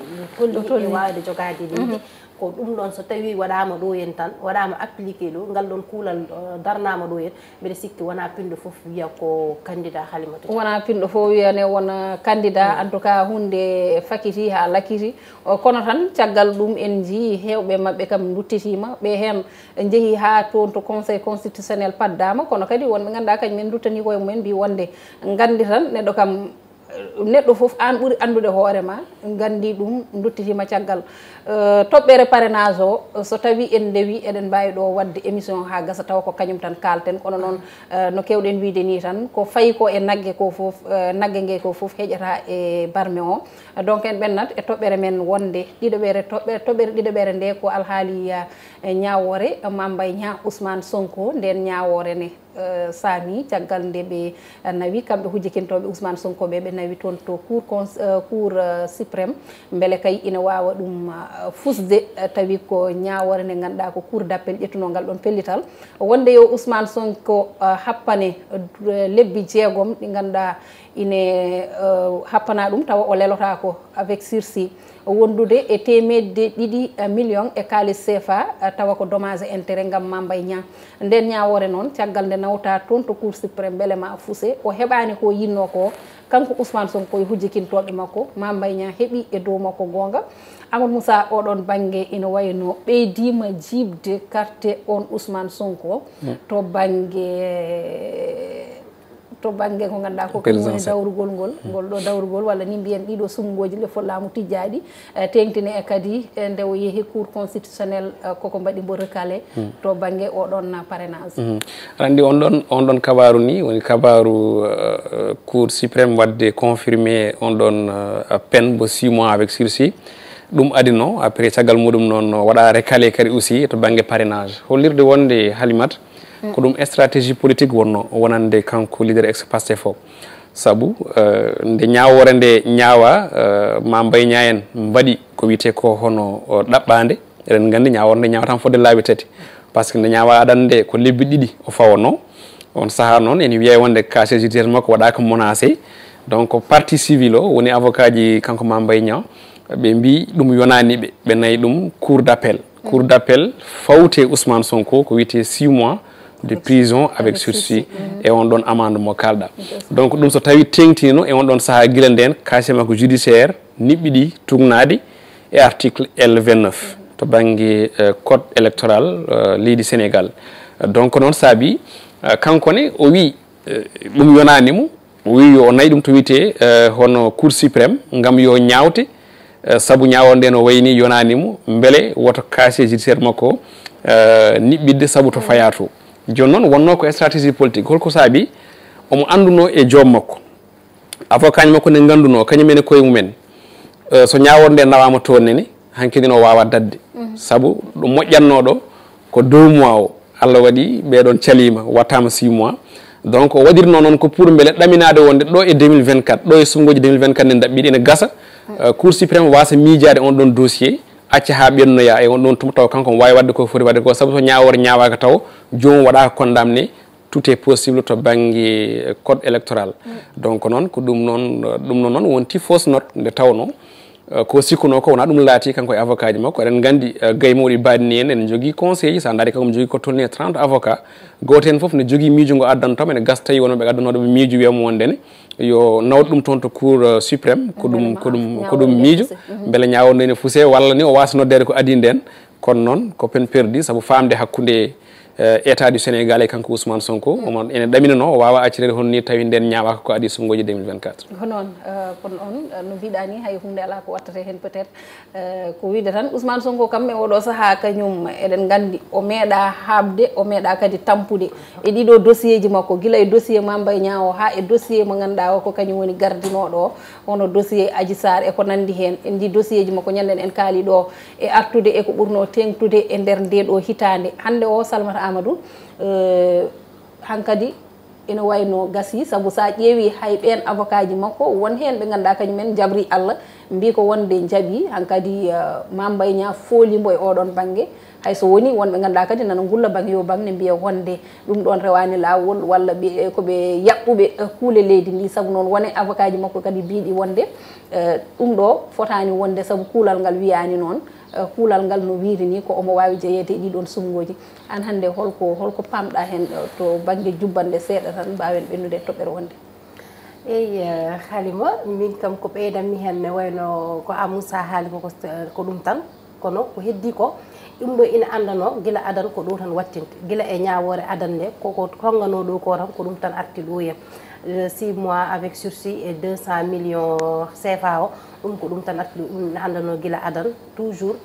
no tolni e waawde jogaade leydi. Ko ɗum ɗoon, so tawii waɗaama ɗo en tan, waɗaama appliqué ɗo, ngal ɗoon kuulal, eh, darnaama ɗo en, mbeɗa sikki wonaa pinɗo fof wiya ko candidat Halimata Dia. Wonaa pinɗo fof wiya ne wona candidat, en tout cas huunde fakiti haa lakiti. O, kono tan caggal ɗum en njii heewɓe maɓɓe kam nduttitiima, ɓe heen njehii haa toon to Conseil constitutionnel paddaama, kono kadi wonɓe ngannduɗaa kañum en nduttanii koye mumen mbii wonde nganndi tan neɗɗo kam, neɗɗo fof aan ɓuri anndude hoore ma, nganndi ɗum nduttitiima caggal. Eh, toɓɓere parrainage o, so tawii en ndewi eɗen mbaawi ɗo waɗde émission haa gasa tawa ko kañum tan kaalten, kono noon, eh, no keewɗen wiyde nii tan ko fayi ko e nagge ko fof, eh, nagge nge ko fof heƴata e barme o. Donc, en ɓennat e toɓɓere men wonde ɗiɗaɓere, toɓɓe-, toɓɓere ɗiɗaɓere nde ko alhaali, eh, ñaawoore Mame Mbaye Niang Ousmane Sonko. Nden ñaawoore ne, eh, saami caggal nde ɓe, eh, nawi kamɓe hujjikintooɓe Ousmane Sonko ɓe, ɓe nawi toon to Cour cons-, eh, Cour, eh, suprême, mbele kay ina waawa ɗum, eh, fusde, eh, tawi ko ñaawoore nde ngannduɗaa ko Cour d'appel ƴettunoo ngal ɗoon pellital. Wonde yo Ousmane Sonko, eh, happane, eh, lebbi jeegom ɗi ngannduɗaa ine, eh, happana ɗum tawa o lelotaako avec sursis, wondude e teemedde ɗiɗi million e kaalis C F A, eh, tawa ko dommage et intérêt ngam Mame Mbaye Niang. Nden ñaawoore noon, caggal nde nawta toon to Cour suprême, mbele ma fuse, o heɓaani ko yinnoo ko, kanko Ousmane Sonko e hujjikintooɓe makko, Mame Mbaye Niang heɓi e dow makko goonga. Amadou Moussa, oɗon bannge ina wayno ɓeydiima jiiɓde carte on Ousmane Sonko to bannge to bannge ko ngannduɗaa ko kañum woni dawrugol ngol, ngol ɗo dawrugol, walla ni mbiyen ɗiɗo suɓngooji nde fof laamu tijjaaɗi, eh, teeŋtine e kadi, eh, nde o yehi Cour constitutionnelle, eh, koko mbaɗi mbo recalé to bannge oɗon parrainage. Mhm. Aɗa anndi on ɗon, on ɗon kabaaru ni woni kabaaru, eh, Cour suprême waɗde confirmé on ɗon, eh, peine mbo six mois avec sursis. Ɗum adino, après caggal muɗum noon waɗa recalé kadi aussi to bannge parrainage. Hollirde wonde Halimat, ko ɗum stratégie politique wonno wonande kanko leader ex Pastef o. Sabu, eh, nde ñaawoore nde ñaawa, eh, Mame Mbaye Niang en mbaɗi ko wiyetee ko hono, o, ɗaɓɓaande. Eɗen nganndi ñaawoore nde ñaawataama fodde laabi tati. Par ce que nde ñaawa adannde ko lebbi ɗiɗi o fawano. On sahaa noon ene wiyee wonde casier judiciaire makko waɗaaka menacé. Donc partie civile o woni avocat ji kanko Mame Mbaye Niang, ɓe mbii ɗum yonaani ɓe, ɓe nayi ɗum Cour d'appel. Cour d'appel fawte Ousmane Sonko ko wiyetee six mois de prison avec sursis e on ɗon amende mo kaalɗaa. Donc ɗum so tawii teeŋtiniino e on ɗon sahaa gila ndeen casier makko judiciaire niɓɓiɗi tugnaade e article L vingt-neuf to bannge, eh, code électoral, eh, leydi Sénégal. Donc noon saabi, eh, kanko ne o wii, eh, ɗum yonaani mo, o wii yo o nayi ɗum to wiyetee, eh, hono Cour suprême ngam yo ñaawte, eh, sabu ñaawoore nde no wayi ni yonaani mo, mbele woto casier judiciaire makko, eh, niɓɓiɗde sabu to fayaa to. Jooni noon wonnoo ko stratégie politique, holko saabi omo anndunoo e joom makko. Avocat makko ne nganndunoo, kañum en e koye mumen. Eh, so ñaawoore nde nawaama toon nene, hanki no waawa daɗde. Sabu ɗo moƴƴatnoo ɗo ko deux mois o, Allah waɗi ɓee ɗoon caliima, waɗtaama six mois. Donc o waɗirnoo noon ko pour mbele ɗaminaade wonde ɗo e deux mille vingt-quatre, ɗo e suɓngooji deux mille vingt-quatre nde ndaɓɓiɗi ene gasa, eh, Cour suprême waasa miijaade on ɗon dossier, acca haa ɓennoya e on ɗon tuma taw kanko omo waawi waɗde ko foti waɗde ko, sabu so ñaawoore ñaawaaka taw joomum waɗaaka condamné, tout est possible to bannge code électoral. Donc noon ko ɗum noon, ɗum noon, noon wonti fausse note nde tawnoo, eh, ko sikkunoo ko wonaa ɗum laatii kanko e avocat ji makko. Eɗen nganndi, eh, gay mawɗi mbaɗi ni en, ene njogii conseil, so a ndaari kanko omo jogii ko tolnii e trente avocat. Gooto heen fof ne jogii miijo ngo addantoo mo, ene gasa tawi wonɓe addanooɓe miijo wiya mo wonde ne yo nawtu ɗum toon to Cour, eh, suprême, ko ɗum, ko ɗum, ko ɗum miijo, mbele ñaawoore nde ne fuse, walla ni o waasa noddeede ko adii ndeen. Kono noon ko peine perdue, sabu faamde hakkunde Eh, état du Sénégal e kanko Ousmane Sonko, omo ene ɗaminanoo, o waawa accirede hono ni tawi nden ñaawaaka ko adii suɓngooji deux mille vingt-quatre. Ko noon, eh, kono on, eh, no mbiɗa ni, hay hunde alaa ko wattata heen peut-être. Eh, ko wiide tan, Ousmane Sonko kam e oɗo sahaa kañum eɗen nganndi o meeɗa haaɓde, o meeɗa kadi tampude e ɗiɗo dossier ji makko, gila e dossier Mame Mbaye Niang o haa e dossier mo ngannduɗaa o ko kañum woni gardinooɗo o, hono dossier Adji Sarr e ko nanndi heen. En njii dossier ji makko, ñande en kaali ɗo e artude e ko ɓurnoo teeŋtude e nder ndee ɗoo hitaande. Hannde o, Salmata Amadou, eh, hankadi ene wayno gasii, sabu so a ƴeewii hay ɓeen avocat ji makko, won heen ɓe ngannduɗaa kañum en njabrii Allah, mbii ko wonde njaɓii hankadi, eh, Mame Mbaye Niang fooli mbo e oɗon bannge. Hay so wonii won ɓe ngannduɗaa kadi nana ngulla bannge yoo bannge, ne mbiya wonde ɗum ɗoon rewaani laawol walla ɓe, ko ɓe yaɓɓuɓe, eh, kuule leydi ndi. Sabu noon won e avocat ji makko kadi mbiiɗi wonde, eh, ɗum ɗo fotaani wonde sabu kuulal ngal wiyaani noon. Eh, kuulal ngal no wiiri ni ko omo waawi jeyeede e ɗii ɗoon suɓngooji. Aan hannde holko, holko paamɗaa heen, eh, to bannge jubbannde seeɗa tan mbaawen ɓennude e toɓɓere wonde? Eyi, eh, Halima, min kam ko ɓeydanmi heen ne wayno ko Amoussa haali ko, ko, ko ɗum tan. Kono ko heddii ko, ɗum ɗo ina anndanoo gila adan ko ɗo tan wattinte. Gila e ñaawoore adan nde, ko ko tonnganoo ɗo ko tan ko ɗum tan arti ɗo yen. Eh, six mois avec sursis et deux cent millions C F A o, ɗum ko ɗum tan arti ɗo, ɗum ina anndanoo gila adan. Toujours,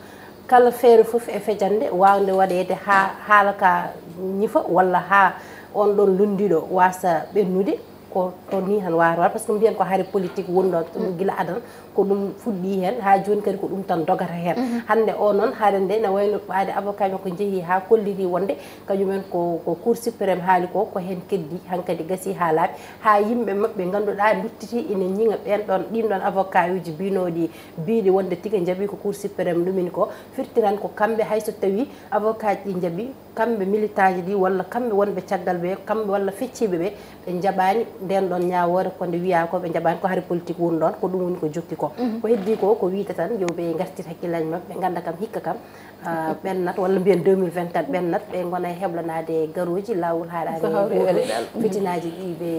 kala feere fof e fejannde waawnde waɗeede haa haala ka ñifa walla haa oon ɗoon lunndiiɗo waasa ɓennude. Ko toon nii tan waawata waɗ, par ce que mbiyen ko hari politique woni ɗoon, ɗum gila adan ko ɗum fuɗɗii heen, haa jooni kadi ko ɗum tan dogata heen. Hannde o noon, hari nde ene wayno ɓaade avocat makko njehii haa kolliti wonde kañum en ko, ko Cour suprême haali ko, ko heen keddii, hankadi gasii haa laaɓi, haa yimɓe maɓɓe ngannduɗaa nduttitii ina ñiŋa ɓeen ɗoon, ɗiin ɗoon avocat uji biynooɗi, biyɗi wonde tigi njaɓii ko Cour suprême lumini ko, firti tan ko kamɓe, hay so tawii avocat ji ɗi njaɓii, kamɓe militant ji ɗi walla kamɓe wonɓe caggal ɓe, kamɓe walla fecciiɓe ɓe, ɓe njaɓaani ndeen ɗoon ñaawoore, ko nde wiyaa ko ɓe njaɓaani, ko hari politique woni ɗoon, ko ɗum woni ko jokki ko. Ko heddii ko, ko wiyde tan yo ɓe ngartir hakkillaaji maɓɓe, ɓe ngannda kam hikka kam, ah, ɓennat, walla mbiyen deux mille vingt-quatre ɓennat, ɓe ngona e heblanaade garooji, laawol haaɗaani gooto, fitinaaji ɗi ɓe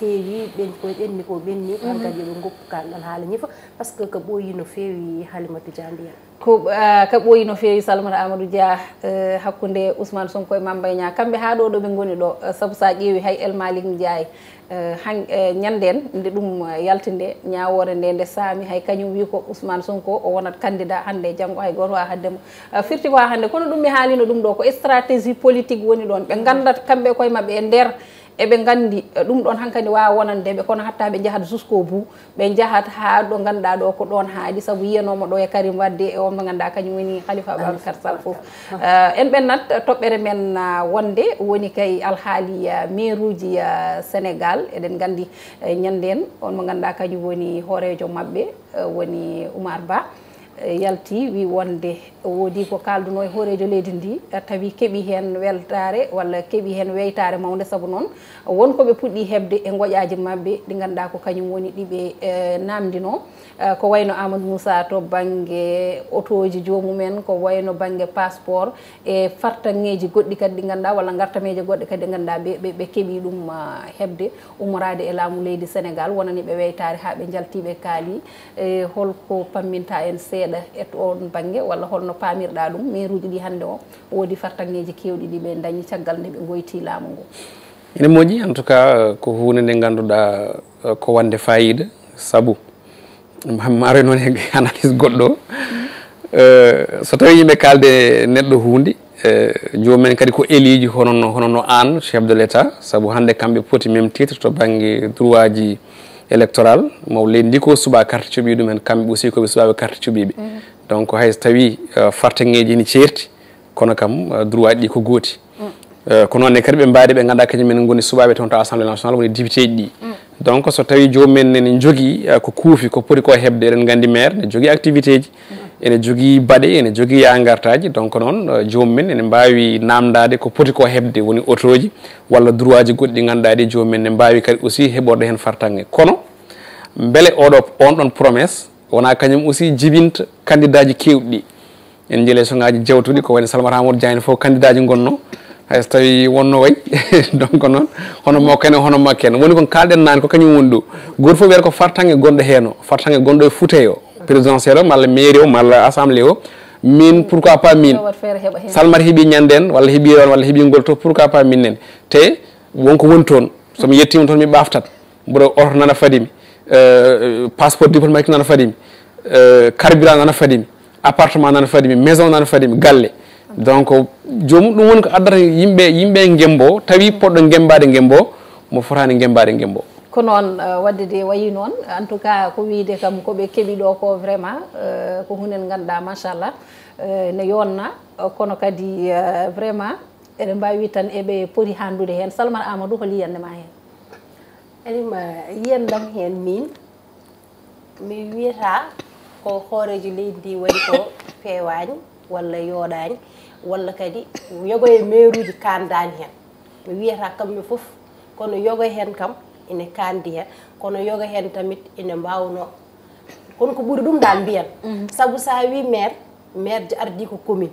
keewi, ɓen ko ɓenni ko ɓenni, hankadi yo ɓe ngoppu kaan ɗoon haala ñifa, par ce que ko ɓooyi no feewi, Halimatu Dia, mbiyen. Ko, ah, ka ɓooyi no feewi, Salmata Amadou Dia, eh, hakkunde Ousmane Sonko e Mame Mbaye Niang. Kamɓe haa ɗo, ɗo ɓe ngoni ɗo, eh, sabu so a ƴeewi hay El Malick Ndiaye, eh, han-, eh, ñanndeen nde ɗum, eh, yalti nde, ñaawoore nde, nde saami, hay kañum wi ko Ousmane Sonko o wonat candidat hannde e janngo, hay gooto waawaa haɗde mo. Eh, firti ko haa hannde, kono ɗum mi haalino ɗum ɗo, ko stratégie politique woni ɗoon. Ɓe nganndat kamɓe koye maɓɓe e nder Eɓe nganndi, eh, ɗum ɗoon hankadi waawa wonande ɓe, kono hatta ɓe njahat jusqu'au bout, ɓe njahat haa ɗo ngannduɗaa ɗo ko ɗoon haaɗi, sabu yiyanooma ɗo e Karim Wade e on mo ngannduɗaa kañum woni Khalifa Ababacar Sall fof. Eh, en ɓennat toɓɓere men, ah, wonde woni kay alhaali, ah, meeruuji, ah, Sénégal. Eɗen nganndi, eh, ñanndeen on mo ngannduɗaa kañum woni hooreejo maɓɓe, eh, woni Oumar Ba. Yalti, wi wonde woodi ko kaaldunoo e hooreejo leydi ndi, tawi keɓi heen weltaare walla keɓi heen weytaare mawnde. Sabu noon, won ko ɓe puɗɗii heɓde e ngoƴaaji maɓɓe ɗi ngannduɗaa ko kañum woni ɗi ɓe, eh, naamndinoo. Eh, ko wayno Amadou Moussa to bannge otooji joomum en, ko wayno bannge passeport e fartaŋŋeeji goɗɗi kadi ɗi ngannduɗaa walla ngartameeje goɗɗe kadi ɗe ngannduɗaa ɓe, ɓe, ɓe keɓii ɗum, ah, heɓde ummoraade e laamu leydi Sénégal, wonani ɓe weytaare haa ɓe njalti ɓe kaali. E holko pamminta en seeɗa e oon bannge, walla holno paamirɗa ɗum? Meeruuji ɗi hannde o, woodi fartaŋŋeeji keewɗi ɗi ɓe ndañi caggal nde ɓe ngoyti laamu ngu. Ene moƴƴi, en tout cas, ko huunde nde ngannduɗaa, eh, ko wonde faayiida, sabu maaroy noon e analyse goɗɗo. Eh, so tawii yimɓe kaalde neɗɗo huunde, eh, joomum en kadi ko élu ji hono no, hono no aan, chef de l'État, sabu hannde kamɓe poti même titre to bannge droit ji électoral, maw leydi ndi ko suɓaa carte cuɓii ɗum en, kamɓe aussi ko ɓe suɓaaɓe carte cuɓiiɓe. Donc hay so tawii, eh, fartaŋŋeeji ene ceerti, kono kam, eh, droit ji ɗi ko gooti. Eh, ko noon ne kadi ɓe mbaadi ɓe ngannduɗaa kañum en ngoni suɓaaɓe toon to Assemblée nationale, woni député ji ɗi. Donc so tawii joomum en ene njogii, eh, ko kuufi, ko poti ko heɓde, eɗen nganndi maire ne jogii activité ji, ene jogii baɗe, ene jogii yaha ngartaaji. Donc noon, eh, joomum en ene mbaawi naamndaade ko poti ko heɓde, woni otooji walla droit ji goɗɗi ɗi ngannduɗaa ɗi joomum en ne mbaawi kadi aussi heɓorde heen fartaŋŋe. Kono mbele oɗo, on ɗon promesse wonaa kañum aussi jibinta candidat ji keewɗi ɗi? En njii leçon ŋaaji jawtuɗi, ko wayno Salmata Amadou Dia en fof candidat ji ngonnoo, hay so tawii wonnoo wayi. Donc noon, hono makko en, hono makko en. Woni ko kaalɗen naane ko kañum woni ɗo. Gooto fof wiyata ko fartaŋŋe gonɗo heen o, fartaŋŋe gonɗo e Fuuta o, présidentiel o, malla mairie o, malla assemblée o. Min, pourquoi pas min? Salmata heɓi ñande en, walla heɓi on, walla heɓi ngol to, pourquoi pas min nen? Te wonko woni toon, so mi yettiima toon, mi ɓaaftat. Mboɗo, oto nana fadi mi, euh, passeport diplomatique nana fadi mi, euh, carburant nana fadi mi, appartement nana fadi mi, maison nana fadi mi, galle. Donc, joomum, ɗum woni ko addata yimɓe, yimɓe ngembo, tawi poɗɗo ngembaade ngembo, mo fotaani ngembaade ngembo. Ko noon, euh, waɗde de wayi noon. En tout cas, ko wiyde kam ko ɓe keɓi ɗo ko vraiment, euh, ko huunde nde ngannduɗaa, machallah, euh, ne yonna, euh, kono kadi, euh, vraiment, eɗen mbaawi wiide tan eɓe poti hanndude heen. Salmata Amadou, hol yiyannde ma heen? Alima, yiyannde am heen min, mi wiyata ko hooreejo leydi ndi waɗi ko feewaani walla yooɗaani, walla kadi yogo e meeruuji kaandaani heen. Mi wiyata kamɓe fof, kono yogo heen kam ene kaandi heen, kono yogo heen tamit ene mbaawnoo. Kono ko ɓuri ɗum dal mbiyan. Sabu so a wii maire, maire ardii ko commune.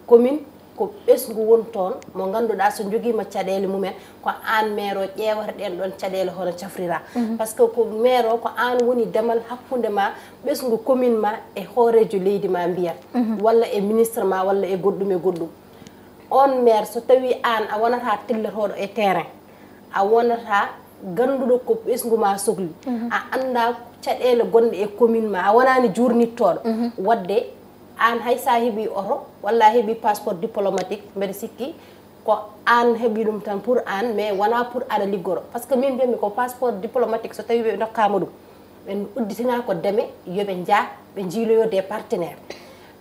Commune ko ɓesngu woni toon mo ngannduɗaa so jogiima caɗeele mumen, ko aan maire o ƴeewata ɗeen ɗoon caɗeele hono cafrira. Par ce que ko maire o ko aan woni damal hakkunde ma, ɓesngu commune ma e hooreejo leydi ma mbiyan, walla e ministre ma, walla e goɗɗum e goɗɗum. On maire, so tawii aan a wonata tellotooɗo e terrain, a wonata gannduɗo ko ɓesngu ma sokli, a anndaa caɗeele gonɗe e commune ma, a wonaani juurnittooɗo. Waɗde aan hay so a heɓii oto walla a heɓii passeport diplomatique, mbeɗa sikki ko aan heɓi ɗum tan pour aan, mais wonaa pour aɗa liggoro. Par ce que min mbiyatmi ko passeport diplomatique, so tawii ɓe ndokkaama ɗum, ɓe udditinaa ko deme, yo ɓe njah, ɓe njiiloyo des partenaires.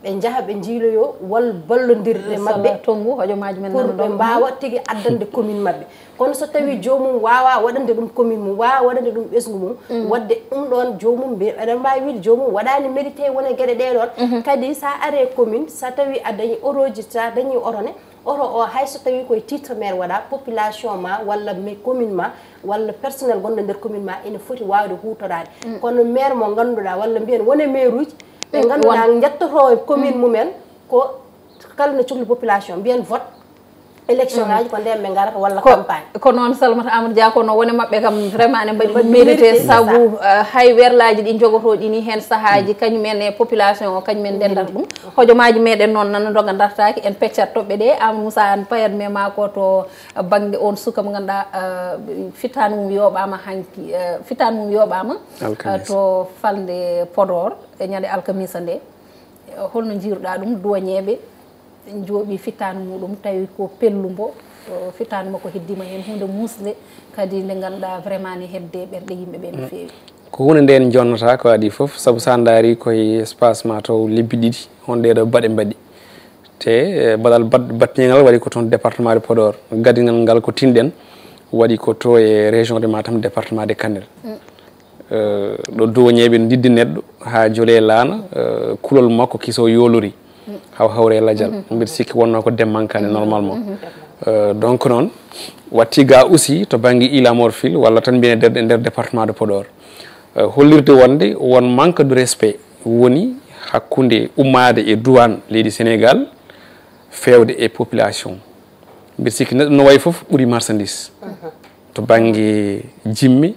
Ɓe njaha, ɓe njiiloyo wal ballondirde maɓɓe, tongu hojomaaji men pour ɓe mbaawa tigi addande commune maɓɓe. Kono so tawii joomum waawaa waɗande ɗum commune mum, waawaa waɗande ɗum ɓesngu mum, waɗde ɗum ɗoon joomum, mbi-, eɗen mbaawi wiide joomum waɗaani mérité won e geɗe ɗee ɗoon. Kadi so a aree commune, so tawii a dañii orooji, so a dañii oto ne, oto o, hay so tawii koye titre maire waɗaa, population ma walla mi-, commune ma walla personnel gonɗo nder commune ma ene foti waawde huutoraade. Kono maire mo ngannduɗaa walla mbiyen won e maire uji ɓe ngannduɗaa njettotoo e commune mumen ko kala no cokli population, mbiyen vote, élection ngaji ko ndeen ɓe ngarata walla campagne. Ko noon, Salmata Amadou Dia, kono wone maɓɓe kam vraiment ene mbaɗi ɗum mérité, sabu, euh, hay werlaaji ɗi njogotoo ɗi ni heen sahaaji, kañum en e population o, kañum en ndendata ɗum. Hojomaaji meɗen noon nana ndoga dartaaki, en peccat toɓɓe ɗe. Amadou Moussa Anne, payat me maa ko to bannge on suka mo ngannduɗaa, euh, fittaandu mum yooɓaama hanki, euh, fittaandu mum yooɓaama, euh, to falnde Podor e ñande alkamisa nde. Holno njiiruɗaa ɗum, duwañeeɓe njooɓii fittaandu muɗum, tawi ko pellumbo, o, fittaandu makko heddiima heen huunde muusnde, kadi nde ngannduɗaa vraiment ne hedde ɓerɗe yimɓe ɓe no feewi. Ko huunde nde en jonnata ko adii fof, sabu so a ndaari koye espace ma taw lebbi ɗiɗi, on ɗeeɗo baɗe mbaɗi. Te, eh, baɗal bat-, battingal waɗi ko toon département de Podor, gadinal ngal ko tinɗen, waɗi ko to e région de Matam, département de Kanel. Eh, ɗo duwañeeɓe ndiddi neɗɗo haa jole laana, eh, kulol makko kiso yoolori, haw hawre e lajal. Mbiɗa sikki wonnoo ko demmankaane normalement. Eh, donc noon, watti ga aussi to bannge Île à Morphil walla tan mbiyen e nder, nder département de Podor. Eh, hollirde wonde won manque de respect woni hakkunde ummaade e duwaan leydi Sénégal feewde e population. Mbiɗa sikki neɗɗo no wayi fof ɓuri marchandise. To bannge jimme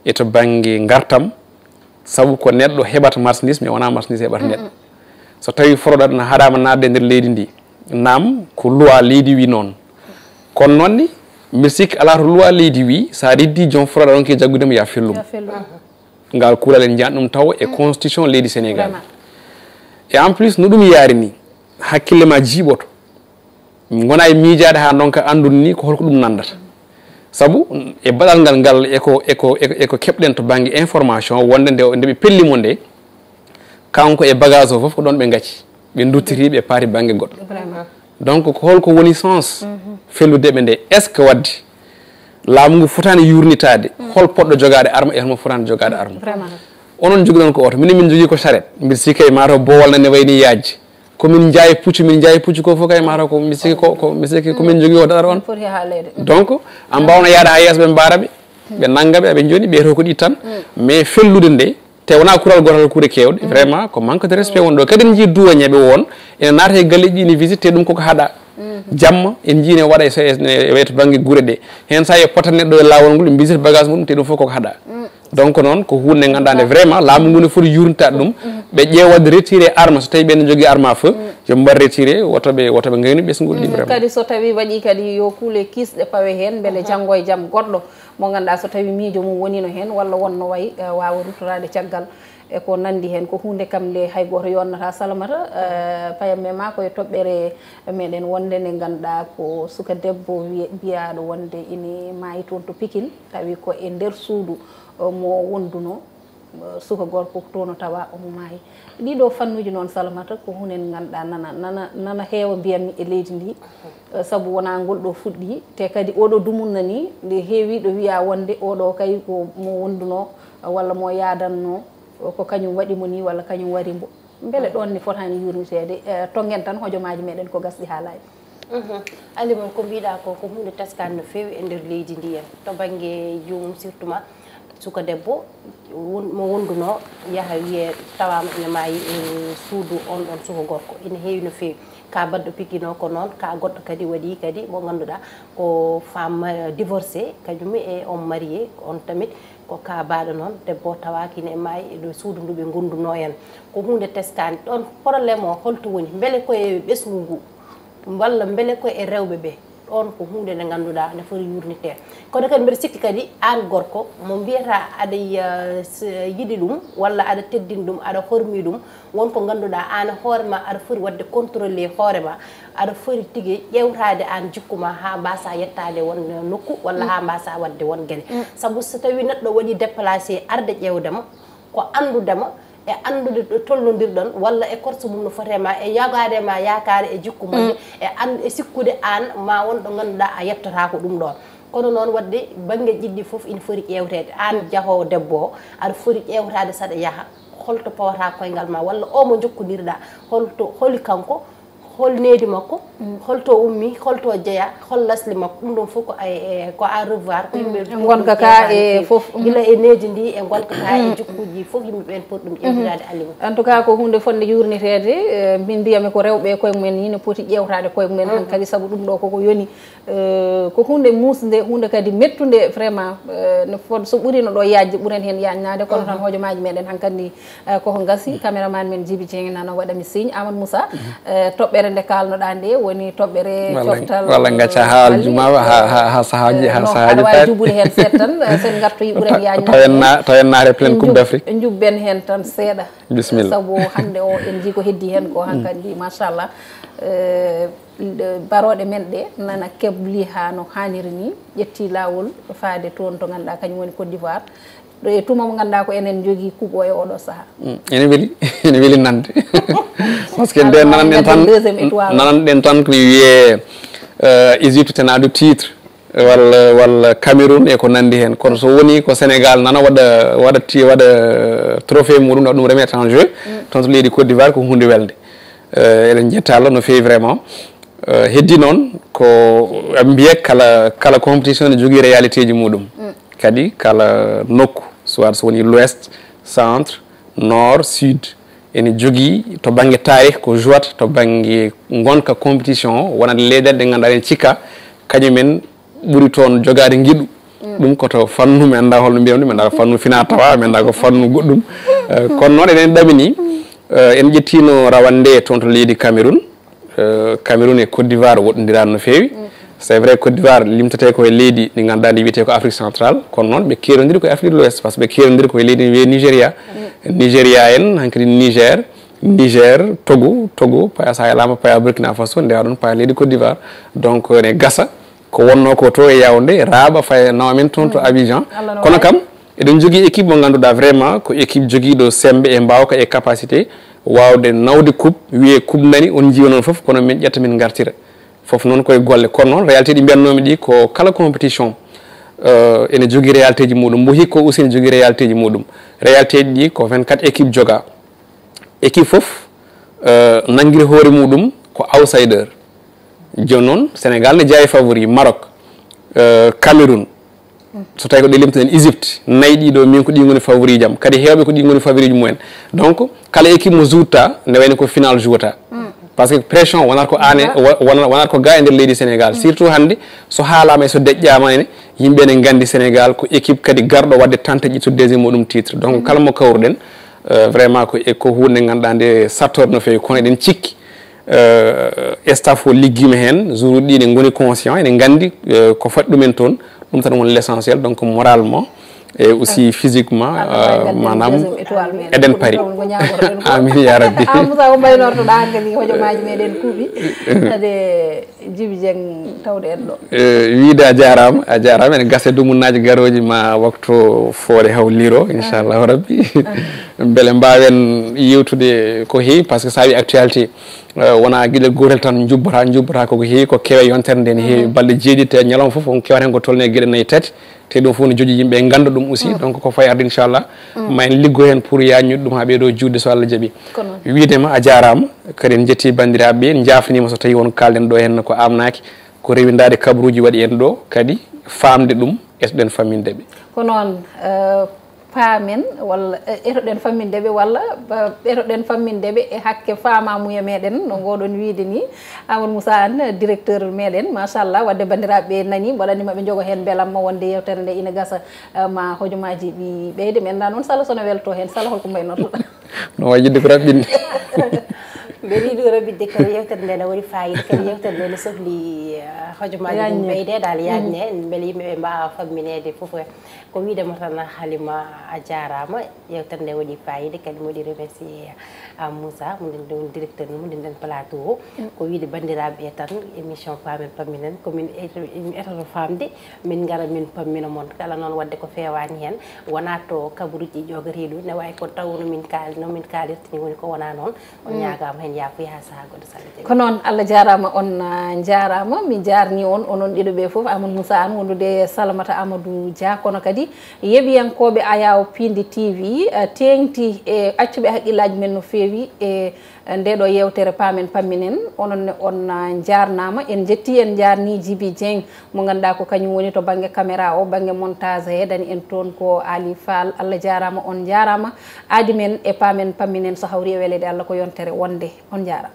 e to bannge ngartam, sabu ko neɗɗo heɓata marchandise, mais wonaa marchandise heɓata neɗɗo. So tawii fraude aɗa haɗaama naatde e nder leydi ndi, naam, ko loi leydi wi noon. Kono noon ni, mbiɗa sikki alaa to loi leydi wi, so a riddii joom fraude aɗa, on ke jaggude mo, ya fellumo. Ya fellumo. Ngal kuulal en njaani ɗum taw e constitution leydi Sénégal. Vraiment. Et en plus, no ɗum yaari ni, hakkille ma jiiɓoto. Ngona e miijaade haa ndonka anndude ni ko holko ɗum nanndata. Sabu e baɗal ngal, ngal e ko, e ko, e ko, e ko keɓɗen to bannge information, wonde nde, nde ɓe pelli mo nde, kanko e bagage o fof ko ɗoon ɓe ngacci. Ɓe nduttiri, ɓe paari bannge goɗɗo. Vraiment. Donc, ko holko woni sens fellude ɓe nde? Est-ce que waɗde laamu ngu fotaani yuurnitaade hol poɗɗo jogaade arme e hol mo fotaani jogaade arme? Vraiment. Onon njogiɗon ko oto, minen min njogii ko charrette. Mbiɗa sikki kay maa taw boowal nane wayi ni yaajde. Ko min njaayi puccu, min njaayi puccu ko fof kay maa taw ko mi sikki ko, ko mi sikki ko min njogii o daɗata on. Foti haalede. Donc, a mbaawno yaade haa yeeso ɓe mbaara ɓe. Ɓe nannga ɓe, aɓe njooni ɓe to ko ɗi tan. Mais fellude nde, te wonaa kural gootal, kuure keewɗe, vraiment ko manque de respect won ɗo. Kadi en njii duwañeeɓe won ene naata e galleeji ɗi, ne visite, ɗum koko haɗa. Jamma en njii ne waɗa e so-, e, e to bannge gure ɗe. Heen so a yi pota neɗɗo e laawol ngol, ɓe mbisita bagage mum, te ɗum fof koko haɗa. Donc noon ko huunde nde ngannduɗaa nde vraiment laamu ngu ne foti yuurnitaade ɗum. Ɓe ƴeewa waɗde retiré arme so tawii ɓe ne njogii arme à feu. Yo ɓe mbaɗ retiré, woto ɓe, woto ɓe ngaynu ɓesngol ɗi, vraiment. Kadi so tawii waɗii kadi, yo kuule kiisɗe pawe heen, mbele janngo e jam goɗɗo mo ngannduɗaa so tawii miijo mum woniino heen walla won no wayi, eh, waawa ruttoraade caggal e ko nanndi heen. Ko huunde kam nde hay gooto yonnataa Salamata, eh, payam me maa ko e toɓɓere meɗen wonde nde ngannduɗaa ko suka debbo wiye-, mbiyaaɗo wonde ine maayi toon to Pikine, tawi ko e nder suudu, eh, mo wondunoo. Suka gorko toon o tawa omo maayi. Ɗiɗo fannuuji noon, Salamata, ko huunde nde ngannduɗaa nana, nana, nana heewa, mbiyatmi, e leydi ndi. Eh, sabu wonaa ngol ɗo fuɗɗii, te kadi oɗo dumunna ni, nde heewi ɗo wiya wonde oɗo kay ko mo wondunoo, eh, walla mo yaadannoo, eh, ko kañum waɗi mo ni walla kañum wari mbo. Mbele ɗoon ne fotaani yuurniteede, eh, tonngen tan hojomaaji meɗen ko gasɗi haa laaɓi. Mhm. Alima, ko mbiɗa ko, ko huunde teskaande no feewi e nder leydi ndi en, to bannge joomum, surtout ma suka debbo won-, mo wondunoo, yaha wiye tawaama ina maayi e suudu on ɗon suka gorko. Ina heewi no feewi. Ka baɗɗo Pikine o ko noon, ka goɗɗo kadi waɗi kadi mo ngannduɗaa ko femme, eh, divorcée, kañum e on marié, on tamit ko ka baɗɗo noon, debbo tawaaki ina e maayi e ɗo suudu ndu ɓe ngondunoo en. Ko huunde teskaande. Ɗoon problème o holto woni? Mbele ko e ɓesngu ngu? Walla mbele ko e rewɓe ɓe? Ɗoon ko huunde nde ngannduɗaa ne foti yuurnitee. Kono kadi mbeɗa sikki kadi aan gorko mo mbiyata aɗa, eh, s-, yiɗi ɗum walla aɗa teddini ɗum, aɗa hormi ɗum, won ko ngannduɗaa aan hoore ma aɗa foti waɗde contrôler hoore ma, aɗa foti tigi ƴeewtaade aan jikku ma haa mbaasaa yettaade won nokku walla haa mbaasaa waɗde won geɗe. Sabu so tawii neɗɗo waɗii déplacé arde ƴeewde ma, ko anndude ma e anndude ɗo tolnondirɗon, walla e korse mum no foti e ma, e yogaade ma yaakaare e jikku moƴƴo, e an-, e sikkude aan ma won ɗo ngannduɗaa a yettotaako ɗum ɗoon. Kono noon waɗde bannge jiɗɗi fof ina foti ƴeewteede. Aan jahoowo debbo o, aɗa foti ƴeewtaade saɗa yaha, holto pawataa koyngal ma, walla o mo njokkondirɗaa, holto, holi kanko, hol needi makko, holto ummi, holto jeya, hol lasli makko, ɗum ɗoon fof ko ay, e, ko à revoir, ko yimɓe Mm, e ngonka ka e fof, mm. Gila e needi ndi, e ngonka ka e jikkuuji fof yimɓe ɓeen poti ɗum ƴeewtiraade, Alima. En tout cas, ko huunde fotnde yuurniteede, eh, min mbiyami ko rewɓe e koye mumen ni ne poti ƴeewtaade koye mumen hankadi, sabu ɗum ɗo koko yoni, eh, ko huunde muusnde, huunde kadi mettunde vraiment, eh, no fot-, so ɓuriino ɗo yaajde, ɓuren heen yaajnaade, kono tan hojomaaji meɗen hankadi, eh, koko ngasi. Caméraman men Djiby Dieng nana waɗa mi signe. Amadou Moussa, eh, toɓɓere nde kaalnoɗaa nde woni toɓɓere Walla, coftal, walla ngacca eh, haa Mali. Aljumaa, haa, haa, haa sahaaji, Eh, haa no, sahaaji aɗa waawi faati. Jubude heen seeɗa tan, eh, sen ngartoyi ɓuren yaajnaade. Tawen na-, tawen naare plein Coupe Njub-, d'Afrique. Njubben heen tan seeɗa. Bismillah. Sabu hannde o en njii ko heddii heen ko hankadi, machallah. Eh, ɗe barooɗe men ɗe nana kebli haa no haaniri ni, ƴetti laawol faade toon to ngannduɗaa kañum woni Côte d'Ivoire. Ɗo e tuma mo ngannduɗaa ko enen njogii coupe o e oɗo sahaa. Mm, ene weli, ene weli nande. Parce que Alaa nde ma nananɗen ngadden tan, deuxième étoile. Nananɗen tan ko wiye, euh, Égypte tenant du titre, walla, walla Cameroun e ko nandi heen. Kono so woni ko Sénégal nana waɗa, waɗa ti-, waɗa, euh, trophée muɗum, waɗa ɗum remettre en jeu. Toon to leydi Côte d'Ivoire ko huunde welde. Euh, eɗen njetta Allah no feewi vraiment. Euh, heddi noon ko mbiye kala, kala compétition ne jogii réalité ji muɗum. Kadi kala nokku, soit so woni l'ouest, centre, nord, sud, ene jogii to bannge taarih ko jouat to bannge ngonka compétition o, wonande leyɗeele ɗe ngannduɗaa en cikka kañumen ɓuri toon jogaade ngiɗu. Ɗum ko to fannu, mi anndaa holno mbiyan ɗum, mi anndaa ko fannu fina tawa, mi anndaa ko fannu goɗɗum. Eh, kono noon eɗen ɗamini, eh, en ƴettiino rawande toon to leydi Cameroun. Eh, Cameroun e Côte d'Ivoire woɗɗondiraani no feewi. C'est vrai, Côte d'Ivoire limtatee ko e leydi ndi ngannduɗaa ndi wiyetee ko Afrique centrale, kono noon ɓe keerondiri ko e Afrique de l'Ouest, parce que ɓe keerondiri ko e leydi ndi wiyee Nigeria. Nigeria en, hankadi Niger, Niger, Togo, Togo, paya Sahel ama, paya Burkina Faso, ndewa ɗon paya leydi Côte d'Ivoire. Donc, ene gasa ko wonnoo ko to e Yaoundé, raaɓa faye nawa men toon to Abidjan. Allah no Kono waawi. Kam, eɗen jogii équipe mo ngannduɗaa vraiment ko équipe jogiiɗo semmbe e mbaawka e capacité waawde nawde coupe, wiyee coupe nani, on njiwa noon fof, kono min ƴetta min ngartira. Fof noon koye golle. Kono noon, réalité ɗi mbiyatnoomi ɗi ko kala compétition, euh, ene jogii réalité ji muɗum. Mbo hikka aussi ene jogii réalité ji muɗum. Réalité ji ɗi ko vingt-quatre équipe joga. Équipe fof, euh, nanngiri hoore muɗum ko outsider. Jooni noon, Sénégal ne jeyaa e favori, Maroc, euh, Cameroun. So tawi ko ɗe limtuɗen, Égypte, nayi ɗi ɗo min ko ɗi ngoni favori jam. Kadi heewɓe ko ɗi ngoni favori ji mumen. Donc, kala équipe mo juutta, ne wayno ko final jouata. Parce que pression wonata ko aan e, wo-, wona-, wonata ko ga e nder leydi Sénégal. Surtout hannde, so haalaama e so deƴƴaama ene, yimɓe ene nganndi Sénégal ko équipe kadi garɗo waɗde tenter ƴettude deuxième muɗum titre. Donc, kala mo kawruɗen, euh, vraiment ko e, ko huunde nde ngannduɗaa nde sattoore no feewi, kono eɗen cikki Euh, staff o liggiima heen, jour uji ɗi ne ngoni conscient, ene nganndi, euh, ko faɗi ɗumen toon. Ɗum tan woni l'essentiel, donc moralement et aussi physiquement, euh, maanaam eɗen pari. Amin ya rabbi. Amusa, ko mbaynortoɗa hankadi hojomaaji meɗen kuuɓi? Ade Jibi Dieng tawde en ɗo. Eh, wiide a jaaraama, a jaaraama. Ene gasa e dumunnaaji garooji ma waktu foore hawliro, inchallahu rabbi. Mbele mbaawen yewtude ko heewi, parce que so a wi actualité, eh, wona geɗel gootel tan njubbata, njubbata koko heewi, ko kewe yontere nde ne heewi. Balɗe jeeɗiɗi, te ñalawma fof on kewata heen ko tolni e geɗe nayi tati. Te ɗum fof ne joji yimɓe ngannda ɗum aussi. Donc ko fayarde, inchallah, ma en liggo heen pour yaññude ɗum haa ɓeeɗo juutde so Allah jaɓi. Ko noon. Wiide ma a jaaraama, kadi en njetti banndiraaɓe ɓe, en njaafniima so tawi won kaalɗen ɗo heen ko amnaaki, ko rewindaade kabaruuji waɗi en ɗo, kadi faamde ɗum, etoɗen famminde ɓe. Ko noon, eh, paamen walla, eh, etoɗen famminde ɓe walla, eh, etoɗen famminde ɓe e hakke faamamuya meɗen no ngoɗon wiide ni. Amadou Moussa Anne, directeur meɗen, machallah, wadde banndiraaɓe ɓe nani, mboɗo anndi maɓe njogo heen mbelamma wonde yewtere nde ina gasa, eh, ma hojomaaji ɗi ɓeyde. Mi annda noon Sala so no welto heen. Sala, holko mbaynortoɗa? No wayi yidde ko raɓɓinde. Mbeɗa yiɗi raɓɓinde kadi yewtere nde ne woni fayida, kadi yewtere nde ne sohli, eh, hojomaaji mum ɓeyde, dal yaajne, mbele yimɓe ɓe mbaawa fammineede fof. Ko wiide mo tan, Halima, a jaaraama. Yewtere nde waɗi fayida, kadi mi waɗi remercier a Moussa, mo nden ɗum directeur mum, nden ɗen plateau o. Ko wiide banndiraaɓe ɓe tan, émission Paamen Pamminen, ko min eto-, min etoto faamde, min ngara min pammina mon. Kala noon waɗde ko feewaani heen, wonaa to kabaruuji ɗi ƴoogoree ɗum, ne waawi ko taw no min kaali, no min kaalirta ni woni ko wonaa noon. On ñaagaama heen yaafuya haa sahaa goɗɗo, so Allah jaɓi. Ko noon, Allah jaaraama, on, ah, njaaraama. Mi jaarnii on, onon ɗiɗo ɓe fof, Amadou Moussa Anne wondude e Salamata Amadou Dia, kono kadi yeɓiyankooɓe Ayaw Pindi T V, eh, teeŋti e accuɓe hakkillaaji men no feewi e, eh, nde ɗo yewtere Paamen Pamminen. Onon ne on, ah, njaarnaama. En njettii, en njaarnii Jibi Dieng, mo ngannduɗaa ko kañum woni to bannge caméra o, bannge montage he, dani en toon ko Ali Fall. Allah jaaraama, on njaaraama. Aadi men e Paamen Pamminen, so hawri e weleede Allah ko yontere wonde. On njaaraama.